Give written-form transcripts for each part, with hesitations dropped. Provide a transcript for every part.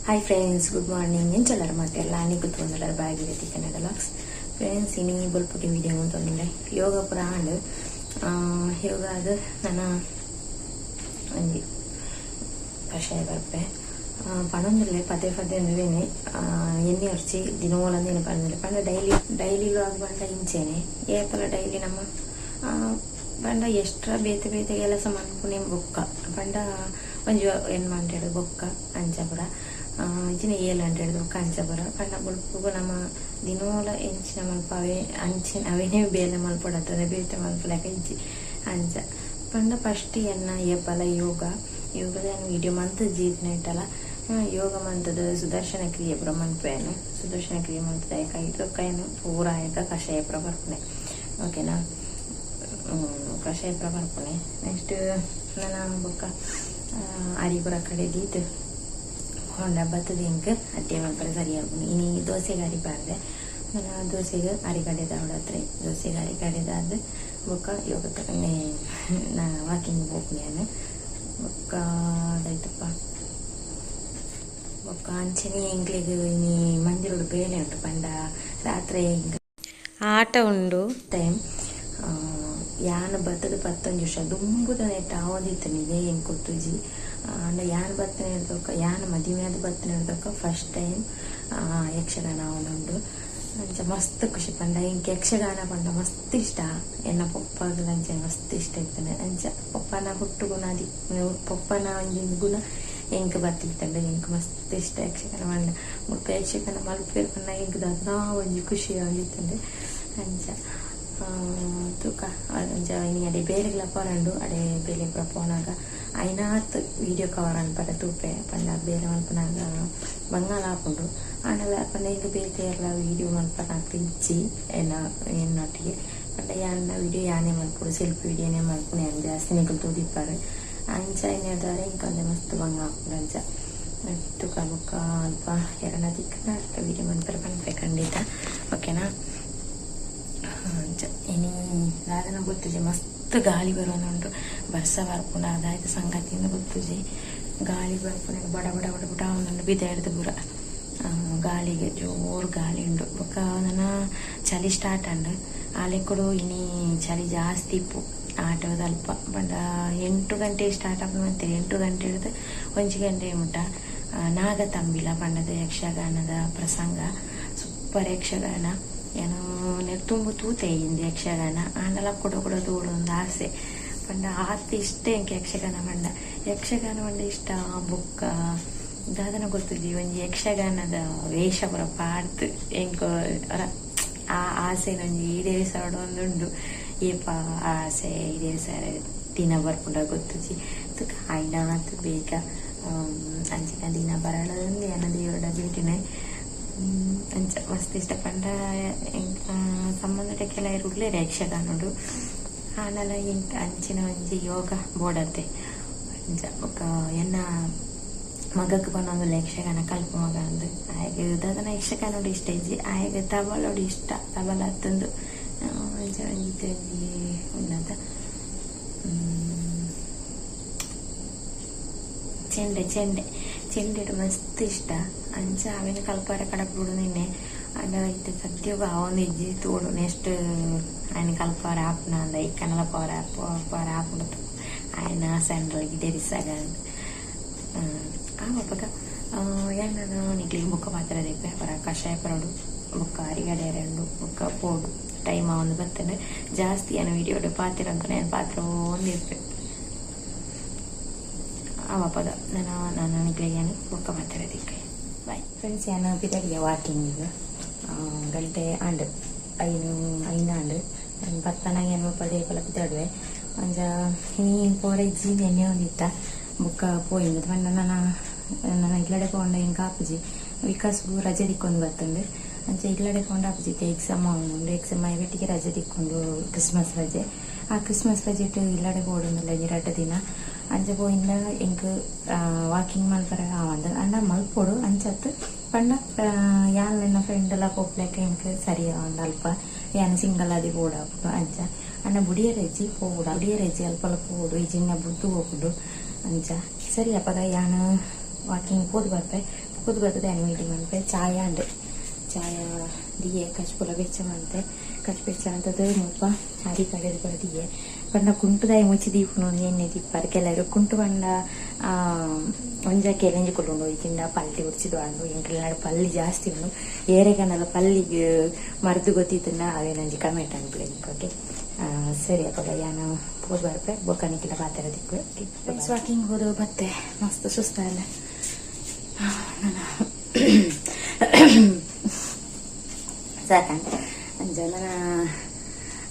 Hi friends, good morning. ಎಂಚೊಲ್ಲರ್ ಮಾತೆರ್ಲ? ನಿಕುಲು ಭಾಗೀರಥಿ ಕನ್ನಡ ವ್ಲಾಗ್ಸ್. ಫ್ರೆಂಡ್ಸ್, ಇನಿ ಬೊಲ್ಪುಗೆ ವಿಡಿಯೋ ಮಂತೊಂದುಲ್ಲೆ. ಯೋಗ ಪೂರ ಆಂಡ್. ಯೋಗ ಆದ್ ನನ ಒಂಜಿ ಕಷಾಯ ಪರ್ಪೆ. ಪನೊಂದುಲ್ಲೆ ಪದೇ ಪದೇ ಉಂದುವೇನೆ, ಎಣ್ಣೆ ಒರ್ಚಿ ದಿನೋಲಂದೇನು ಪನೊಂದುಲ್ಲೆ. ಪಂಡ ಡೈಲಿ ಡೈಲಿ ವ್ಲಾಗ್ ಪಂಡ ಇಂಚೆನೆ ಏಪಲ ಡೈಲಿ ನಮ್ಮ ಪಂಡ ಎಷ್ಟ್ರ ಬೇತೆ ಬೇತೆ ಕೆಲಸ ಮನ್ಪುನೆ ಬೊಕ್ಕ ಪಂಡ ಒಂಜಿ ಎಣ್ಮ ಗಂಟೆಡ್ ಬೊಕ್ಕ ಅಂಚ ಪೂರ ಇಜ್ಜಿಂಡ 7 ಗಂಟೆಡ್ ಬೊಕ್ಕ ಅಂಚ ಪೂರ. ಪಂಡ ಬೊಲ್ಪುಗು ನಮ ದಿನೋಲ ಎಂಚಿನ ಮಲ್ಪ ಅವೇ ಅಂಚಿನ ಅವೇನೇ ಬೇಲೆ ಮಲ್ಪೊಡಾತದೆ, ಬೇತೆ ಮಲ್ಪುಲೆಕ ಇಜ್ಜಿ ಅಂಚ. ಪಂಡ ಫಸ್ಟ್ ಎನ್ನ ಏಪಲ ಯೋಗ, ಯೋಗದ ವಿಡಿಯೋ ಮಂತ್ ಇಟ್ಟಲ ಯೋಗ ಮಂತದ ಸುದರ್ಶನ ಕ್ರಿಯೆ ಪೂರ ಮನ್ಪುವೆನು. ಸುದರ್ಶನ ಕ್ರಿಯೆ ಮಂತದ ಐಟ್ ಬೊಕ್ಕ ಏನು ಪೂರ ಆಯಕ ಕಷಾಯ ಪೂರ ಪರ್ಪುನೆ. ಓಕೆನಾ? ಕಷಾಯ ಪೂರ ಪರ್ಪುನೆ. ನೆಕ್ಸ್ಟ್ ನನ ಬೊಕ್ಕ ಅರಿ ಪೂರ ಕಡೆ ದೀತ್ ಹೊಂಡ ಬತ್ತದ ಎಂಕ್ ಅಟ್ಟೆ ಮಲ್ಪರೆ ಸರಿ ಆಪುಂಡು. ಇನಿ ದೋಸೆಗೆ ಅರಿ ಪಾಡ್ದೆ. ನನ ದೋಸೆಗೆ ಅರಿ ಕಡೆದಾವಡತ್ರೆ. ದೋಸೆಗೆ ಅರಿ ಕಡೆದಾದ್ ಬೊಕ್ಕ ಯೋಗಕ್ಕೆ ನಾ ವಾಕಿಂಗ್ ಪೋಪುನಿ ಯಾನ್. ಬೊಕ್ಕ ದಾಯ್ತಪ್ಪ, ಬೊಕ್ಕ ಅಂಚನೆ ಎಂಕ್ಲೆಗ್ ಇನಿ ಮಂದಿರಡ್ ಬೇಲೆ ಉಂಟು. ಪಂಡ ರಾತ್ರೆ ಎಂಕ್ ಆಟ ಉಂಡು. ಟೈಮ್ ಯಾನ್ ಬತ್ತದ ಪತ್ತೊಂಜಿ ವರ್ಷ ದುಂಬುದ ನೆಟ್ಟ್ ಆವೊಂದಿತ್ತುಂಡು, ಎಂಕ್ ಗೊತ್ತುಜಿ. ಆಂಡ ಯಾನ್ ಬತ್ತಿನೆಡ್ದ್ ಯಾನ್ ಮದಿಮೆ ಆದ್ ಬತ್ತಿನೆಡ್ದ್ ಫಸ್ಟ್ ಟೈಮ್ ಯಕ್ಷಗಾನ ಆವೊಂದುಂಡು. ಅಂಚ ಮಸ್ತ್ ಖುಷಿ. ಪಂಡ ಎಂಕ್ ಯಕ್ಷಗಾನ ಪಂಡ ಮಸ್ತ್ ಇಷ್ಟ. ಎನ್ನ ಪೊಪ್ಪಗ್ ಅಂಚ ಮಸ್ತ್ ಇಷ್ಟ ಇತ್ತುಂಡು. ಅಂಚ ಪೊಪ್ಪನ ಹುಟ್ಟು ಗುಣ ಪೊಪ್ಪನ ಒಂಜಿ ಗುಣ ಎಂಕ್ ಬತ್ತಿತ್ತುಂಡು. ಎಂಕ್ ಮಸ್ತ್ ಇಷ್ಟ ಯಕ್ಷಗಾನ ಪಂಡ. ಬೊಕ್ಕ ಯಕ್ಷಗಾನ ಮಲ್ಪುವೆರ್ ಪಂಡ ಎಂಕ್ ದಾದನ ಒಂಜಿ ಖುಷಿ ಆವೊಂದಿತ್ತುಂಡು ಅಂಚ. ತೂಕ, ಅಂಚ ಇನಿ ಅಡೆ ಬೇಲೆಗ್ಲ ಪೋರಂಡು. ಅಡೆ ಬೇಲೆ ಪೂರ ಪೋನಾಗ ಐನಾತ್ ವಿಡಿಯೋ ಕವರ್ ಮನ್ಪರೆ ತೂಪೆ. ಪಂಡ ಬೇಲೆ ಮನ್ಪುನಾಗ ಬಂಗಾಲ ಆಪುಂಡು. ಆಂಡಲ ಪಂಡ ಎಂಕ್ ಬೇತೆ ಏರ್ಲ ವಿಡಿಯೋ ಮನ್ಪುನಾಕ್ಲು ಇಜ್ಜಿ ಎನ್ನ ಎನ್ನೊಟ್ಟಿಗೆ. ಪಂಡ ಯಾನ್ನ ವಿಡಿಯೋ ಯಾನೇ ಮನ್ಪೊಡು, ಸೆಲ್ಫಿ ವಿಡಿಯೋನೇ ಮನ್ಪುನೆ ಯಾನ್ ಜಾಸ್ತಿ, ನಿಕುಲು ತೂದಿಪ್ಪರ್. ಅಂಚ ಇನ್ಯಾದಾರೆ ಎಂಕ್ ಒಂತೆ ಮಸ್ತ್ ಬಂಗ ಆಪುಂಡು ಅಂಚ. ತೂಕ, ಬೊಕ್ಕ ಅಲ್ಪ ಏರೆನ ತಿಕ್ಕ್ಂಡ ವಿಡಿಯೋ ಮನ್ಪರೆ ಪನ್ಪೆ ಖಂಡಿತ. ಓಕೆನಾ? ಅಂಚ ಇನಿ ದಾದನ ಗೊತ್ತುಜಿ, ಮಸ್ತ್ ಗಾಳಿ ಬರೋದುಂಟು. ಬರ್ಸ ಬರ್ಪುಂಡ ದಾಯ್ತ ಸಂಗತಿಂದ್ ಗೊತ್ತುಜಿ. ಗಾಳಿ ಬರ್ಪುನ ಬಡ ಬಡ ಬಡ ಬಡ ಆವೊಂದುಂಡು. ಪಿದಯ್ಡ್ದ್ ಪೂರ ಗಾಳಿಗೆ ಜೋರು ಗಾಳಿ ಉಂಡು. ಬೊಕ್ಕ ನನ ಚಳಿ ಸ್ಟಾರ್ಟ್ ಆಂಡ್. ಆ ಲೆಕ್ಕಡು ಇನಿ ಚಳಿ ಜಾಸ್ತಿ ಇಪ್ಪು ಆಟೋದಲ್ಪ. ಪಂಡ 8 ಗಂಟೆ ಸ್ಟಾರ್ಟ್ ಆಪುಂಡು ಮಂತೆರ್. 8 ಗಂಟೆ ಹಿಡ್ದು 1 ಗಂಟೆ ಮುಟ್ಟ ನಾಗತಂಬಿಲ ಪಂಡದ ಯಕ್ಷಗಾನದ ಪ್ರಸಂಗ. ಸೂಪರ್ ಯಕ್ಷಗಾನ. ಯಾನ್ ದುಂಬು ತೂತೆ ಇಂದು ಯಕ್ಷಗಾನ. ಆಂಡಲ ಕುಡ ಕುಡ ತೂವೊಡು ಆಸೆ. ಪಂಡ ಆತ್ ಇಷ್ಟ ಎಂಕ್ ಯಕ್ಷಗಾನ ಪಂಡ. ಯಕ್ಷಗಾನ ಪಂಡ ಇಷ್ಟ. ಬೊಕ್ಕ ದಾದನ ಗೊತ್ತುಜಿ, ಒಂಜಿ ಯಕ್ಷಗಾನದ ವೇಷ ಪೂರ ಪಾಡ್ದ್ ಎಂಕ್ ಆ ಆಸೆನ್ ಒಂಜಿ ಈಡೇರಿಸೋಡು ಏಪ ಆಸೆ ಈಡೇರಿಸರೆ ದಿನ ಬರ್ಪುಂಡ ಗೊತ್ತುಜಿ. ತುಕ, ಆಯ್ನಾತ್ ಬೇಗ ಅಂಚಿನ ದಿನ ಬರಡ್ ಯಾನ್ ದೇವರ್ಡ ಬೇಡುನೆ. ಅಂಚ ಮಸ್ತ್ ಇಷ್ಟ. ಪಂಡ ಸಂಬಂಧದ ಕೆಲವೆರ್ ಉಲ್ಲೆರ್ ಯಕ್ಷಗಾನೊಡು. ಆಂಡಲ ಎಂಕ್ ಅಂಚಿನ ಒಂಜಿ ಯೋಗ ಬೋಡತ್ತೆ ಅಂಚ. ಬೊಕ್ಕ ಎನ್ನ ಮಗಕ್ ಪನೊಂದುಲ್ಲೆ ಯಕ್ಷಗಾನ ಕಲ್ಪು ಮಗ ಅಂದ್. ಆಯಗ್ ದಾದನ ಯಕ್ಷಗಾನೊಡು ಇಷ್ಟ ಇಜ್ಜಿ, ಆಯಗ್ ತಬಲೊಡು ಇಷ್ಟ. ತಬಲ ಅತ್ತಂದು ಅಂಚ ಒಂಜಿ ಒಂಜಿ ಉಂಡತ ಚೆಂಡೆ ಚೆಂಡೆ ಚೆಂಡೆಡ್ ಮಸ್ತ್ ಇಷ್ಟ. ಅಂಚ ಅವೆನ್ ಕಲ್ಪರೆ ಕಡಪುಡು ನಿನ್ನೆ. ಆಂಡ ಇತ್ತೆ ಸದ್ಯೊಗು ಆವೊಂದಿಜ್ಜಿ. ತೂವೊಡು ನೆಕ್ಸ್ಟ್ ಆಯನ್ ಕಲ್ಪರೆ ಆಪುನ ಅಂದ ಇಕ್ಕನಲ ಪೋರೆ ಪೋರೆ ಆಪುಂಡು. ಆಯನ ಆಸೆ ಆಂಡಲ ಈಡೇರಿಸಾಗ ಆವಪಗ. ಯಾನ್ ನಿಕ್ಲೆಗ್ ಬೊಕ್ಕ ಪಾತೆರ ಪರ ಕಷಾಯ ಪರೊಡು, ಬೊಕ್ಕ ಅರಿಗಡೆ ಉಂಡು, ಬೊಕ್ಕ ಪೋಡು. ಟೈಮ್ ಆವೊಂದು ಬತ್ತುಂಡು. ಜಾಸ್ತಿ ಯಾನ್ ವಿಡಿಯೋಡು ಪಾತೆರ ಅಂತ ಯಾನ್ ಪಾತೆರೊಂದು ಇರ್ಪೆ. ಆವಪಗ ನಾನು ನಾನು ನಿಕ್ಲೆಗ್ ಯಾನ್ ಬೊಕ್ಕ ಪಾತೆರ ತಿಕ್ಕುವೆ. Bye friends. ಯಾನ್ ಪಿದಡಿಯ ವಾಕಿಂಗ್. ಗಂಟೆ ಆಂಡ್, ಐನು ಐನ್ ಆಂಡ್. ಪತ್ತನಾಗ ಯಾನ್ ಮುಲ್ಪ ಏಪಲ ಪಿದಡುವೆ. ಅಂಚ ಇನಿ ಪೋರೆ ಇಜ್ಜಿ ಎಣ್ಣೆ ಒಂದಿತ್ತ. ಬೊಕ್ಕ ಪೋಯಿಂದ್ ಪಂಡ ನನ ನನ ಇಲ್ಲಡೆ ಪೋಂಡ ಎಂಕ್ ಆಪುಜಿ. ವಿಕಾಸ್ಗು ರಜೆ ತಿಕ್ಕೊಂದು ಬತ್ತುಂಡು. ಅಂಚ ಇಲ್ಲಡೆ ಪೋಂಡ ಆಪುಜಿ. ಇತ್ತೆ ಎಕ್ಸಾಮ್ ಆವೊಂದುಂಡು. ಎಕ್ಸಾಮ್ ಆಯಿ ರಜೆ ತಿಕ್ಕೊಂಡು ಕ್ರಿಸ್ಮಸ್ ರಜೆ. ಆ ಕ್ರಿಸ್ಮಸ್ ರಜೆಟ್ ಇಲ್ಲಡೆ ಪೋಡೊಂದುಲ್ಲ ಒಂಜಿ 2 ದಿನ. ಅಂಚ ಪೋಯಿಂಡ ಎಂಕ್ ವಾಕಿಂಗ್ ಮಲ್ಪರೆ ಆವಂದ್. ಆಂಡ ಮಲ್ಪೊಡು ಅಂಚತ್. ಪಂಡ ಯಾನ್ ಎನ್ನ ಫ್ರೆಂಡ್ ಎಲ್ಲ ಪೋಪ್ಲೆಕ ಎಂಕ್ ಸರಿ ಆವಂದ್ ಅಲ್ಪ. ಯಾನ್ ಸಿಂಗಲ್ ಆದಿ ಪೋಡಾಪುಂಡು ಅಂಚ. ಆಂಡ ಬುಡಿಯೆರೆ ಇಜ್ಜಿ, ಪೋವೊಡು. ಬುಡಿಯೆರೆ ಇಜ್ಜಿ, ಅಲ್ಪಲ ಪೋವೊಡು, ಇಜ್ಜಿಂಡ ಬುಡ್ದು ಪೋಪುಂಡು ಅಂಚ. ಸರಿ, ಅಪಗ ಯಾನ್ ವಾಕಿಂಗ್ ಪೋದು ಬರ್ಪೆ. ಪೋದು ಬರ್ತದೆ ಮೀಟಿಂಗ್ ಮನ್ಪೆ ಚಾಯ ಅಂಡ್ ಚಾಯ ದಿಯೆ ಕಚ್ಪುಲ ಬೆಚ್ಚ ಮಂತೆ ಕಚ್ ಬೆಚ್ಚ ಅಂತದ್ದು ಮುಲ್ಪ ಅರಿ ಕಡೆದು ಪೂರ ದಿಯೆ ಪಂಡ ಕುಂಟುದಾಯಿ ಮುಚ್ಚಿ ದೀಪುನು ಎಣ್ಣೆ ದೀಪಾರು ಕೆಲವರು ಕುಂಟು ಪಂಡ ಒಂಜ ಕೆಲೆಂಜಿ ಕೊಲ್ಲುಂಡು ಇತ್ತಿಂಡ ಪಲ್ಲಿ ಉಡ್ಚಿದು ಅಂಡು ಎಂಕಲ್ನಾಡು ಪಲ್ಲಿ ಜಾಸ್ತಿ ಉಂಡು ಏರೆ ಕಣ್ಣಲ್ಲ ಪಲ್ಲಿಗೆ ಮರ್ದು ಗೊತ್ತಿತ್ತಂಡ ಅವೇನೊಂಜಿ ಕಮೆಂಟ್ ಅನ್ಪಿಲ್ಲ ಓಕೆ ಸರಿ ಅಪ್ಪಗ ಯಾನು ಪೋದು ಬರ್ಪೆ ಬೊಕ್ಕನಿಕ್ಕಿಲ್ಲ ಪಾತ್ರ ದಿಕ್ಕು ಫ್ರೆಂಡ್ಸ್ ವಾಕಿಂಗ್ ಹೋದು ಬತ್ತೆ ಮಸ್ತ್ ಸುಸ್ತಾಲ್ಲ ನಾನು ಸಾಕಂಡ್ ಅಂಚ ನನ್ನ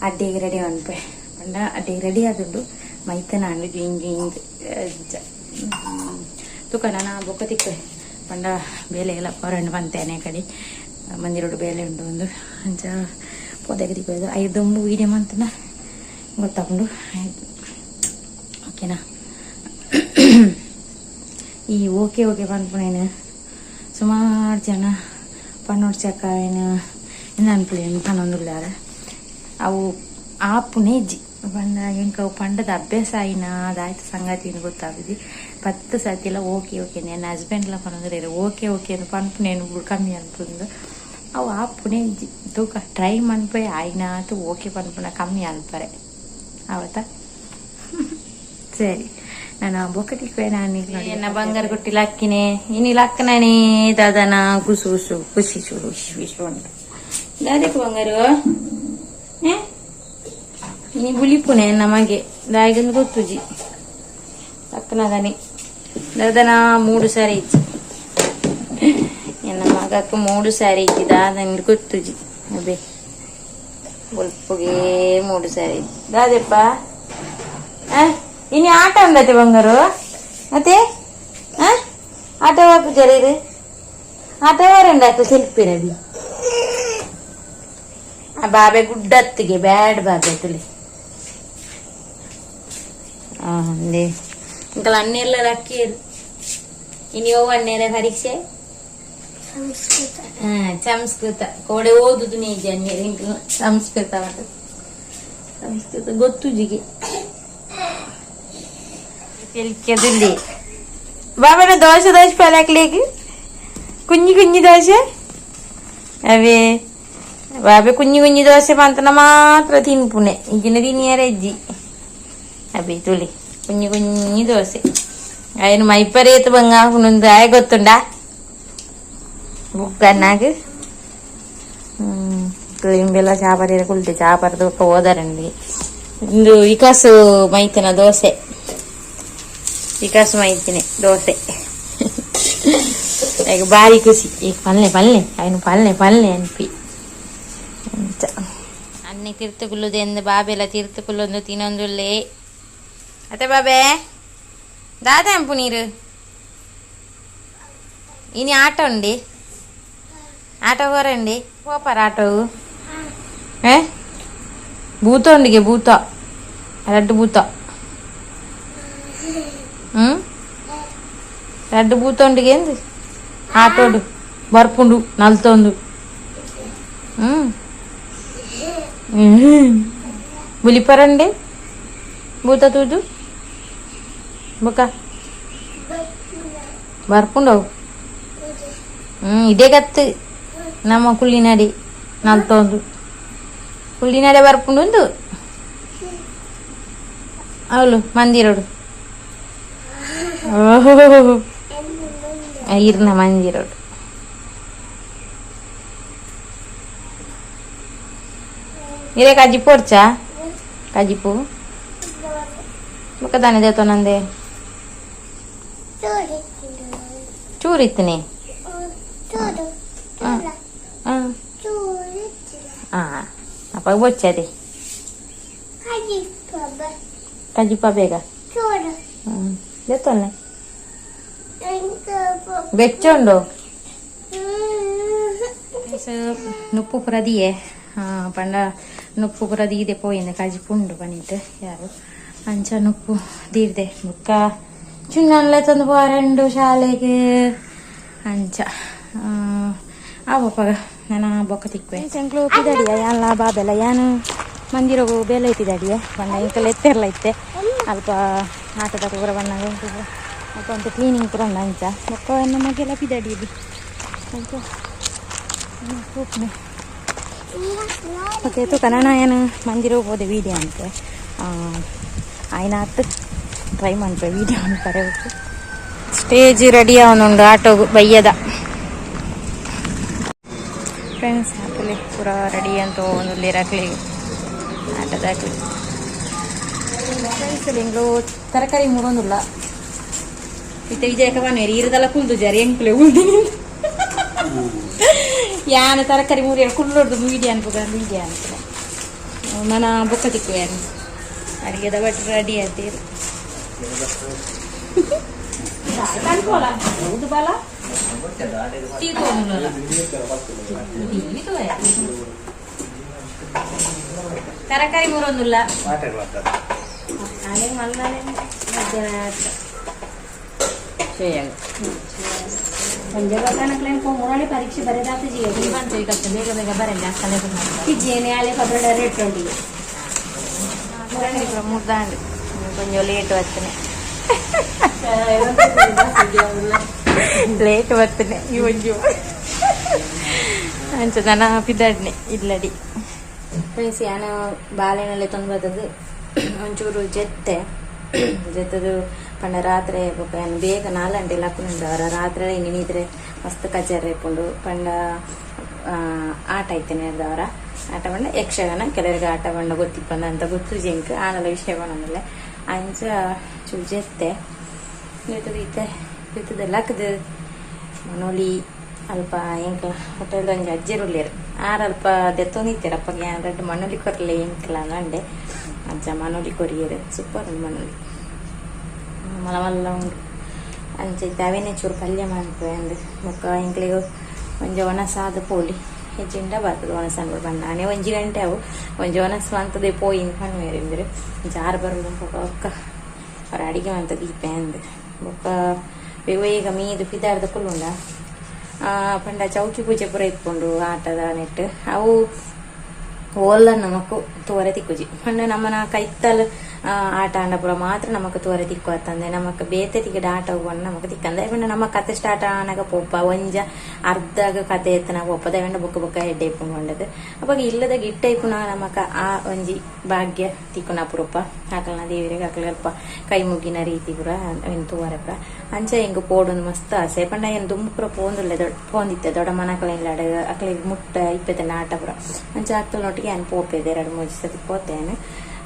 ಅಡ್ಡಿಗೆ ರೆಡಿ ಅನ್ಪೆ ಪಂಡ ಅಡ್ಡಿಗೆ ರೆಡಿ ಆದುಂಡು ಮೈತನ ಅಂಡು ಜಿಂಗ್ ಜಿಂಗ್ ಅಂಚ ತುಕ ನಾನು ಬೊಕ್ಕ ತಿಕ್ಕು ಪಂಡ ಬೇಲೆ ಎಲ್ಲ ಹೊರಂಡು ಬಂತೇನೆ ಕಡೆ ಮಂದಿರೋಡು ಬೇಲೆ ಉಂಡು ಒಂದು ಅಂಚ ಪೋದೆಗೆ ತಿಕ್ಕೋದು ಐದೊಂಬು ವೀಡಿಯೋ ಮಂತನ ಗೊತ್ತಾಪುಂಡು ಆಯ್ತು ಓಕೆನಾ ಈ ಓಕೆ ಓಕೆ ಪನ್ಪುನೇನು ಸುಮಾರು ಜನ ಪನ್ನೊಡ್ಚಕ್ಕ ಏನು ಅನ್ಪುಲೇನು ಪನ್ನೊಂದುಲ್ಲಾರ ಅವು ಆಪುನೆ ಇಜ್ಜಿ ಪಂಡ ಎಂಕ್ ಅವು ಪಂಡದ ಅಭ್ಯಾಸ ಆಯಿನ ಅದಾಯ್ತು ಸಂಗತಿ ಗೊತ್ತಾಗುದು ಪತ್ತು ಸತಿಲ ಓಕೆ ಓಕೆ ನನ್ನ ಹಸ್ಬೆಂಡ್ಲ ಪನ್ನೊಂದುಲ್ಲೇರು ಓಕೆ ಓಕೆ ಅಂತ ಪನ್ಪುನೇನು ಕಮ್ಮಿ ಅನ್ಪುಂದು ಅವು ಆಪುನೆ ಇಜ್ಜಿ ತೂಕ ಟ್ರೈ ಮನ್ಪೆ ಆಯ್ನಾತು ಓಕೆ ಪನ್ಪುನ ಕಮ್ಮಿ ಅನ್ಪರೆ ಆವತ್ತಾ ಸರಿ ನಾನು ಬೊಕ್ಕಟಿಕ್ವೆ ನಾನು ಎನ್ನ ಬಂಗಾರ ಗುಟ್ಟಿ ಲಕ್ಕಿನೆ ಇನಿ ಲಕ್ಕನೇ ದಾದನ ಗುಸು ಗುಸು ಖುಷಿ ಚೂರು ವಿಶ್ ವಿಶ್ ಉಂಟು ದಾದಕ್ಕೆ ಬಂಗಾರು ಇನಿ ಬುಲಿಪುನೆ ನಮಗೆ ದಾಯಿಗಂದು ಗೊತ್ತುಜಿ ಲಕ್ಕನದನಿ ದಾದನ ಮೂಡು ಸಾರಿ ಇಜ್ಜಿ ಎನ್ನ ಮಗಕ್ಕೆ ಮೂಡು ಸಾರಿ ಇಜ್ಜಿ ದಾದನ್ ಗೊತ್ತುಜಿ ಅಬೆ ಬೊಲ್ಪುಗೆ ಮೂಡು ಸಾರಿ ಇಜ್ಜಿ ದಾದೆಪ್ಪ ಇನಿ ಆಟ ಉಂಡತೆ ಬಂಗಾರು ಅತ್ತೆ ಆಟ ವಾಪುಜರ ಇದು ಆಟ ವಾರಂಡಾತು ಸೆಲ್ಫಿ ರವಿ ಆ ಬಾಬೆ ಗುಡ್ಡತ್ತಿಗೆ ಬ್ಯಾಡ್ ಬಾಬೆ ತುಲಿ ಅಂದೆ ಇಂಕಲ್ ಅನ್ನೆಲ್ಲ ಲಕ್ಕಿಯರು ಇನಿ ಓ ಅನ್ನೆರ ಪರೀಕ್ಷೆ ಸಂಸ್ಕೃತ ಸಂಸ್ಕೃತ ಕೋಡೆ ಓದುದು ನೇಜಿ ಅನ್ನೆರ ಇಂಕಲ್ ಸಂಸ್ಕೃತ ಸಂಸ್ಕೃತ ಗೊತ್ತುಜಿಗೆ ತೆಲಿಕೆದುಲ್ಲಿ ಬಾಬನ ದೋಸೆ ದೋಸೆ ಪಲಾಕ್ಲೇಕ್ ಕುഞ്ഞു കുഞ്ഞു ദോശ ಅವೇ ಬಾಬೆ ಕುഞ്ഞു ಕುഞ്ഞು ದೋಸೆ ಮಂತನ ಮಾತ್ರ ತಿನ್ಪುಣೆ ಈಗಿನ ತಿನಿಯರ ಅಜ್ಜಿ ಅಬಿ ತುಳಿ ಕುഞ്ഞു കുഞ്ഞു ದೋಸೆ ఆయన మైపరేత బంగాపునుంది ಆಯ ಗೊತ್ತುಂಡಾ ಬುಕ್ ಅನ್ನಾಗ ಕ್ಲೀನ್ ಚಾಪರಿ ಕುಲ್ತೆ ಚಾಪರದ ಹೋದಾರಂడి ಇಂದು ವಿಕಾಸು ಮೈತಿನ ದೋಸೆ ವಿಕಾಸ್ ಮೈತಿನಿ ದೋಸೆ ಈಗ ಭಾರಿ ಖುಷಿ ಈಗ ಪಲ್ಲೆ ಪಲ್ಲೆ ఆయన ಪಲ್ಲೆ ಪಲ್ಲೆ ಅನ್ಪಿ ಅನ್ನಿ ತಿರ್ತುಕುಲ್ಲುದು ಎಂದು ಬಾಬೆಲ್ಲ ತಿರ್ತುಕುಲ್ಲೊಂದು ತಿನ್ನೊಂದುಲ್ಲೇ ಅತ್ತೆ ಬಾಬೆ ದಾದ ಅಂಪು ನೀರು ಇನಿ ಆಟೋ ಉಂಡಿ ಆಟೋ ಹೋರಂಡಿ ಪೋಪಾರ ಆಟೋ ಏ ಭೂತ ಉಂಡಿಗೆ ಭೂತ ರಡ್ಡು ಭೂತ ಹ್ಮ್ ರಡ್ಡು ಭೂತ ಉಂಡಿಗೆ ಎಂದು ಆಟೋಡು ಬರ್ಪುಂಡು ನಲ್ತೊಂದು ಹ್ಮ್ ಬುಲಿಪರಂಡಿ ಭೂತ ತೂದು ಬುಕ್ಕ ಬರ್ಪುಂಡವು ಹ್ಮ್ ಇದೇ ಗತ್ತು ನಮ್ಮ ಕುಳ್ಳಿನಡಿ ನಲ್ತೊಂದು ಕುಳ್ಳಿನಡೆ ಬರ್ಪುಂಡು ಅವಳು ಮಂದಿರೋಡು ಓಹೋ ಇರ್ನ ಮಂದಿರೋಡು ಇರೇ ಕಾಜಿಪು ಒರ್ಚಾ ಕಾಜಿಪು ಬೊಕ್ಕ ದಾನೆ ದೇತೋನಂದೆ ಚೂರು ಇತ್ತನೆ ಅಪ್ಪ ಬೊಚ್ಚದೆ ಕಜಿಪ ಬೇಗ ದೇತೋನೆ ಬೆಚ್ಚ ಉಂಡು ನುಪ್ಪು ಪೂರ ದಿಯೆ ಪಂಡ ನುಪ್ಪು ಪೂರ ದೀದೆ ಪೋಯಿಂದೆ ಕಜಿಪು ಉಂಡು ಪನೀಟ್ ಯಾರು ಅಂಚ ನುಪ್ಪು ದೀರ್ದೆ ಬುಕ್ಕ ಚುನ್ನನ್ಲೆ ತಂದು ಪೋರೆಂಡು ಶಾಲೆಗೆ ಅಂಚ ಆವಪ್ಪಗ ನಾನು ಬೊಕ್ಕ ತಿಕ್ವೆ ಎಂಕ್ಲು ಪಿದಡಿಯ ಯಾನ್ಲ ಬಾಬೆಲ್ಲ ಯಾನು ಮಂದಿರಗು ಬೇಲೆ ಇತ್ತಿದಡಿಯ ಬಣ್ಣ ಇಂಕಲ್ ಎತ್ತೆರ್ಲ ಇತ್ತೆ ಅಲ್ಪ ಆಟದ ಪೂರ ಬಣ್ಣಗ ಅಲ್ಪ ಕ್ಲೀನಿಂಗ್ ಪೂರ ಉಂಡು ಅಂಚ ಬೊಕ್ಕ ನಮಗೆಲ್ಲ ಪಿದಡಿಯಲಿ ಅಂಚ ತೂಪುನೆ. ಓಕೆ, ತೂಕ ನನ ಏನು ಮಂದಿರ ಹೋದೆ ವೀಡಿಯೋ ಅಂತೆ ಆಯ್ನಾತ್ ಟ್ರೈ ಮನ್ಪೆ ವೀಡಿಯೋ ಅನ್ಪರೆ. ಸ್ಟೇಜ್ ರೆಡಿ ಆವೊಂದುಂಡು ಆಟೋಗು ಬಯ್ಯದ. ಫ್ರೆಂಡ್ಸ್, ಆತಲೆ ಪೂರ ರೆಡಿ ಅಂತ ಒಂದುಲ್ಲೇರ್ ಅಕ್ಲೆಗ್ ಆಟದಾಕ್ಲಿ. ಫ್ರೆಂಡ್ಸ್, ಎಂಕ್ಲು ತರಕಾರಿ ಮೂರೊಂದುಲ್ಲ. ಇತ್ತೆ ವಿಜಯಕ ಬನ್ನೇರಿ ಇರದಲ್ಲ ಕುಲ್ದು ಜಾರಿ ಎಂಕ್ಲೆ ಉಲ್ದಿನಿ. ಯಾನ ತರಕಾರಿ ಮೂರಿ ಕುಲ್ಲೊಡ್ದು ವೀಡಿಯೋ ಅನ್ಪುಗ ವೀಡಿಯೋ ಅನ್ಪುಗ ನನ ಬೊಕ್ಕ ತಿಕ್ಕುವೆ. ಅಡಿಗೆದ ಬಟ್ ರೆಡಿ ಆತೀರು ಅನ್ಕೋಲ ಹೌದು ಬಲ. ಟೀ ತಗೊಂಡ್ಲಲ್ಲ. ತರಕಾರಿ ಮೂರೊಂದುಲ್ಲ. ಅದೇ ಮಲ್ಲಾನೆ ಮಧ್ಯಾಹ್ನ. ಮುರಾಳಿ ಪರೀಕ್ಷೆ ಬರೆದಾತ. ಬೇಗ ಬೇಗ ಬರಲ್ಲ. ಜೇನೆ ಆಲೆ ಪದ್ರಡ ರೇಟ್ ಉಂಟು. ಮುರ್ದಾಂಡ್ కొంచెం ಲೇಟ್ ಬರ್ತನೆ, ಲೇಟ್ ಬರ್ತನೆ ಈ ಒಂಜಿ. ಅಂಚ ನನ ಪಿದಾಡ್ನೆ ಇಲ್ಲಡಿ. ಫ್ರೆಂಡ್ಸ್, ಯಾನ ಬಾಳೆನಲ್ಲೇ ತೊಂದು ಬತ್ತದು ಒಂಚೂರು ಜೆತ್ತೆ ಜೆತ್ತದು ಪಂಡ ರಾತ್ರೆ ಬೊಕ್ಕ ಯಾನ್ ಬೇಗ 4 ಗಂಟೆ ಲಕ್ಕುನುಂಡು. ಅವರ ರಾತ್ರೆ ಇನಿ ಮಸ್ತ್ ಕಚೇರಿ ಇಪ್ಪುಂಡು. ಪಂಡ ಆಟ ಐತೇನೆ ಅವರ ಆಟ ಪಂಡ ಯಕ್ಷಗಾನ. ಕೆಲವರಿಗೆ ಆಟ ಪಂಡ ಗೊತ್ತಿಪ್ಪಂದ ಅಂತ ಗೊತ್ತು ಎಂಕ್ ಆನಲ ವಿಷಯ ಪನೊಂದುಲ್ಲೆ. ಅಂಚ ಚೂರು ಜೆತ್ತೆ ಜೆತ್ತದು ಇತ್ತೆ ಜೆತ್ತದು ಲಕ್ದು ಮನೋಲಿ ಅಲ್ಪ ಎಂಕ್ಲ ಹೋಟೆಲ್ದ ಒಂಜಿ ಅಜ್ಜೆರ್ ಉಲ್ಲೆರ್. ಆರ್ ಅಲ್ಪ ದೆತ್ತೊಂದಿತ್ತೆರ್. ಅಪ್ಪಗೆ ಯಾನ್ ರಡ್ಡ್ ಮನೋಲಿ ಕೊರ್ಲೆ ಎಂಕ್ಲ ಅಂದೆ. ಅಜ್ಜ ಮನೋಲಿ ಕೊರಿಯೆರ್. ಸೂಪರ್ ಉಂಡು ಮನೋಲಿ, ಮಲ್ಲ ಮಲ್ಲ ಉಂಡು. ಅಂಚ ಇತ್ತೆ ಅವೆನೆ ಚೂರು ಪಲ್ಯ ಮನ್ಪುವೆ ಅಂದ್. ಬೊಕ್ಕ ಎಂಕ್ಲೆಗ್ ಒಂಜಿ ಒಣಸಾದ್ ಪೋಲಿ ಹೆಚ್ಚಿಂಡ ಬರ್ತದೆ ಒಣಸ್ ಅನ್ಬಿಡು ಬಣ್ಣಾನೆ. 1 ಗಂಟೆ ಅವು ಒಂಜಿ ಒಣಸ್ ಮಂತದೆ ಪೋಯಿ ಪನ್ನುವೆರ್ ಇಂಬೆರ್. ಜಾರ್ ಬರುದು ಬೊಕ್ಕ ಅವ್ರ ಅಡಿಗೆ ಮಂತ ದೀಪೆ ಅಂದ್. ಬೊಕ್ಕ ಬೇಗ ಬೇಗ ಮೀದು ಪಿದಾರ್ದ ಕುಲ್ಲುಂಡ. ಪಂಡ ಚೌಕಿ ಪೂಜೆ ಪೂರ ಇಪ್ಪುಂಡು ಆಟದ ನೆಟ್. ಅವು ಓಲ್ಲ ನಮಕ್ ತೂವರೆ ತಿಕ್ಕುಜಿ. ಪಂಡ ನಮ್ಮನ ಕೈತಲ್ ಆಟ ಆಂಡ ಪೂರ ಮಾತ್ರ ನಮಕ್ ತೂವರೆ ತಿಕ್ಕು ಅತ್ತಂದೆ ನಮಕ್ ಬೇತೆ ತಿಕ್ಕಡ ಆಟ ಹೋಗುವನ್ನ ನಮಕ್ ತಿಕ್ಕಂದೆ. ಪಂಡ ನಮ್ಮ ಕತೆ ಸ್ಟಾರ್ಟ್ ಆನಗ ಪೋಪ, ಒಂಜ ಅರ್ಧಗ ಕತೆ ಎತ್ತನಾಗ ಪೋಪ ದಯವಂಡ ಬೊಕ್ಕ ಬೊಕ್ಕ ಎಡ್ಡೆ ಇಪ್ಪುಂಡು ಪಂಡದು. ಅಪಗ ಇಲ್ಲದ ಗಿಟ್ಟ ಇಪ್ಪುನ ನಮಕ ಆ ಒಂಜಿ ಭಾಗ್ಯ ತಿಕ್ಕುನ ಅಪರೂಪ. ಅಕಲ್ನ ದೇವರಿಗೆ ಅಕಲ್ ಅಲ್ಪ ಕೈ ಮುಗಿನ ರೀತಿ ಪೂರ ಅವೆನ್ ತೂವರೆ ಪೂರ. ಅಂಚ ಎಂಕ್ ಪೋಡೊಂದು ಮಸ್ತ್ ಆಸೆ. ಪಂಡ ಏನ್ ದುಂಬು ಪೂರ ಪೋಂದುಲ್ಲೆ ದೊಡ್ಡ ಪೋಂದಿತ್ತೆ ದೊಡ್ಡ ಮನಕಲ ಇಲ್ಲಡ್ ಅಕ್ಲೆಗ್ ಮುಟ್ಟ ಇಪ್ಪೆತನ ಆಟ ಪೂರ. ಅಂಚ ಅಕ್ಲೆನೊಟ್ಟಿಗೆ ಯಾನ್ ಪೋಪೆದೆ, 2-3 ಸತಿ ಪೋತೆ ಯಾನ್.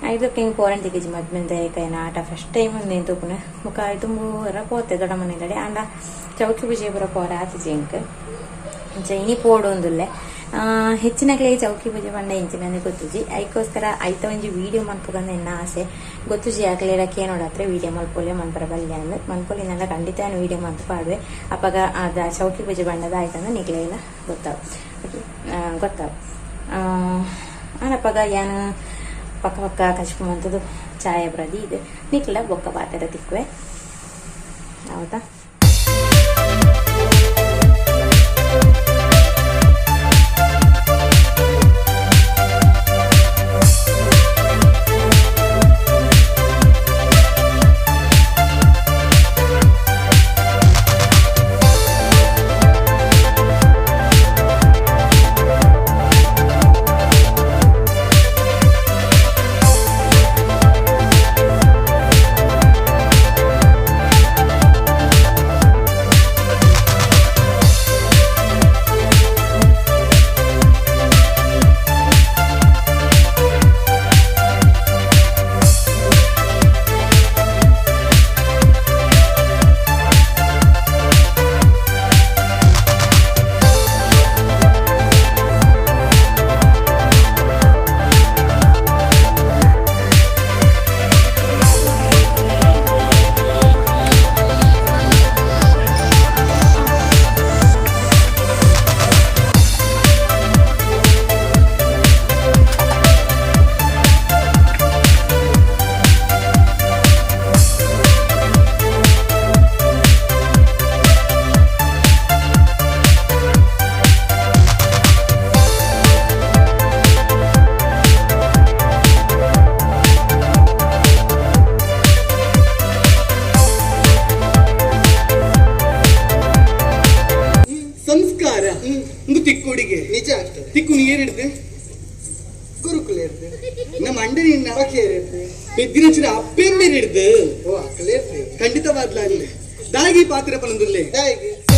ಐದಕ್ಕೆ ಹಿಂಗೆ ಪೋರೆಂಟ್ ತಿಕ್ಕಿಜಿ. ಮದ್ಮೆದ ಕೈನ ಆಟ ಫಸ್ಟ್ ಟೈಮ್ ಒಂದು ತೂಪುನೆ. ಬೊಕ್ಕ ಐತುಂಬು ಪೋತೆ ದೊಡ್ಡ ಮನೆಲ್ಲಡೆ. ಆಂಡ ಚೌಕಿ ಪೂಜೆ ಪೂರ ಪೋರೆ ಆತಿಜಿ ಎಂಕ್. ಅಂಚ ಇನಿ ಪೋಡೊಂದುಲ್ಲೆ. ಹೆಚ್ಚಿನಕ್ಲೆಗ್ ಚೌಕಿ ಪೂಜೆ ಪಂಡ ಎಂಚಿನ ಗೊತ್ತುಜಿ. ಐಕೋಸ್ಕರ ಐತ ಒಂಜಿ ವೀಡಿಯೋ ಮನ್ಪುಗಂದ ಎನ್ನ ಆಸೆ. ಗೊತ್ತುಜಿ ಅಕ್ಲೆಡ ಕೇನೋಡತ್ರೆ ವೀಡಿಯೋ ಮಲ್ಪೊಲೆ ಮನ್ಪರ ಬಲ್ಯ ಅಂದ್. ಮನ್ಪೊಲಿ ಖಂಡಿತ ವೀಡಿಯೋ ಮಂತ್ ಪಾಡುವೆ. ಅಪಗ ಅದ ಚೌಕಿ ಪೂಜೆ ಬಣ್ಣದ ಆಯ್ತಂದ ನಿಕ್ಲೆಗೆಲ್ಲ ಗೊತ್ತಾವು ಗೊತ್ತಾವು. ಆನಪಗ ಯಾನ್ ಪಕ್ಕ ಪಕ್ಕ ಕಚ್ಪು ಮಂತದು ಚಾಯ ಬ್ರದಿ ಇದು ನಿಕ್ಲ ಬೊಕ್ಕ ಪಾತೆರ ತಿಕ್ಕುವೆ, ಹೌದಾ? ಇಂದು ತಿಕ್ಕೋಡಿಗೆ. ನಿಜ ಆಗ್ತದೆ. ತಿಕ್ಕು ನೀರಿಡ್ದು. ಗುರುಕುಲ ಇರ್ದು. ನಮ್ಮ ಅಂಡನಿನ್ನ. ಪಕ್ಷಿಯರಿರ್ದು. ಪೆದ್ದಿನಂಚಿನ ಅಪ್ಪೆಮ್ಮೇರಿಡ್ದು. ಓ, ಅಕಲೇರ್ದು. ಖಂಡಿತವಾದ್ಲ ಅಲ್ಲಿ ದಾಗಿ ಪಾತ್ರ ಪನೊಂದುಲ್ಲೆ. ದಾಯಿಗೆ?